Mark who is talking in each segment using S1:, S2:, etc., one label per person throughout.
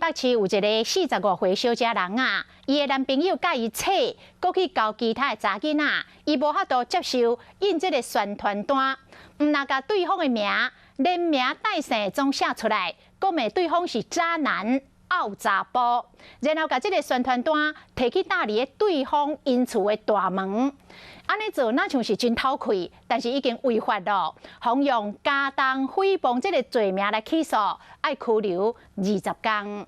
S1: 北市有一个45歲小姐人啊，伊的男朋友佮伊扯，閣去交其他的查囡仔，伊無法度接受印這个宣傳單，毋但共對方的名連名帶姓總寫出來，閣罵對方是渣男、漚查埔，然後共這个宣傳單提去搭佇咧對方𪜶厝的大門，按呢做若像是真討氣，但是已經違法咯，予用加重誹謗這个罪名來起訴，愛拘留20工。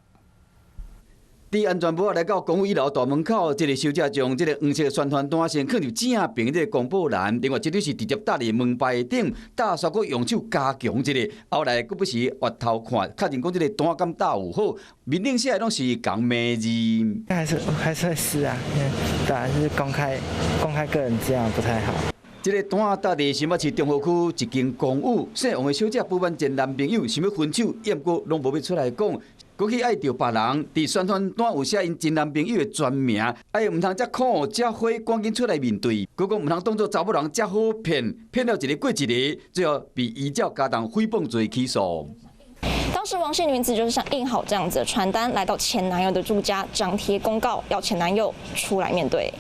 S2: 佇安全帽來到公寓一樓大門口，這个小姐將這个黃色宣傳單先囥佇正爿這个公布欄，另外這張是直接搭佇門牌頂，搭煞閣用手加強這个，後來閣不時越頭看，確認講這个單敢搭有好，面頂寫的攏是仝罵字。
S3: 還是會撕啊，對啊，就是公開個人資料不太好。
S2: 這个單搭佇新北市中和區一間公寓，姓王的小姐不滿前男朋友想欲分手，毋過攏無欲出來講。閣去愛著別人，佇宣傳單有寫𪜶前男朋友的全名，哎，毋通遮苦遮火，趕緊出來面對。閣講毋通當做查某人遮好騙，騙了一个過一个，最後被依照加重誹謗罪起訴。
S4: 當時王姓女子就是像印好這樣子的傳單，來到前男友的住家張貼公告，要前男友出來面對。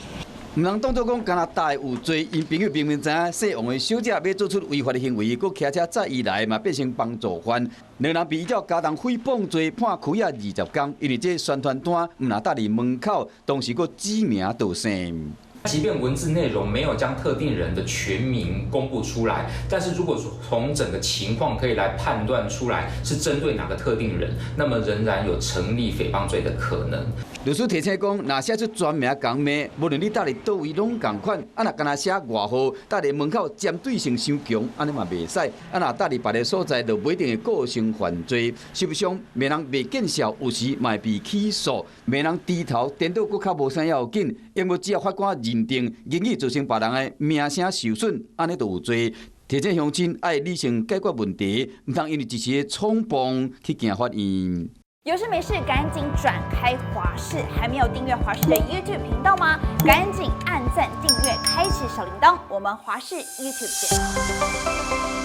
S2: 毋通當做講敢若搭有罪，𪜶朋友明明知影姓王的小姐欲做出違法的行為，閣騎車載伊來，嘛變成幫助犯。兩人被依照加重誹謗罪判拘押20工，因為這宣傳單毋但搭佇門口，同時閣指名道姓。
S5: 即便文字內容沒有將特定人的全名公布出來，但是如果從整個情況可以來判斷出來是針對哪個特定人，那麼仍然有成立誹謗罪的可能。
S2: 律師提醒講，若寫出全名共罵，無論你搭佇佗位攏仝款，啊若干焦寫外號，搭佇門口針對性傷強，按呢嘛袂使。啊若搭佇別个所在，就無一定會構成犯罪。實際上罵人袂見笑，有時嘛會被起訴。罵人豬頭顛倒閣較無啥要緊，因為只要法官認定言語造成別人的名聲受損，按呢就有罪。提醒鄉親愛理性解決問題，毋通因為一時的衝動去行法院。
S6: 有事沒事趕緊轉開華視，還沒有訂閱華視的 YouTube 頻道嗎？趕緊按讚、訂閱、開啟小鈴鐺，我們華視 YouTube 見。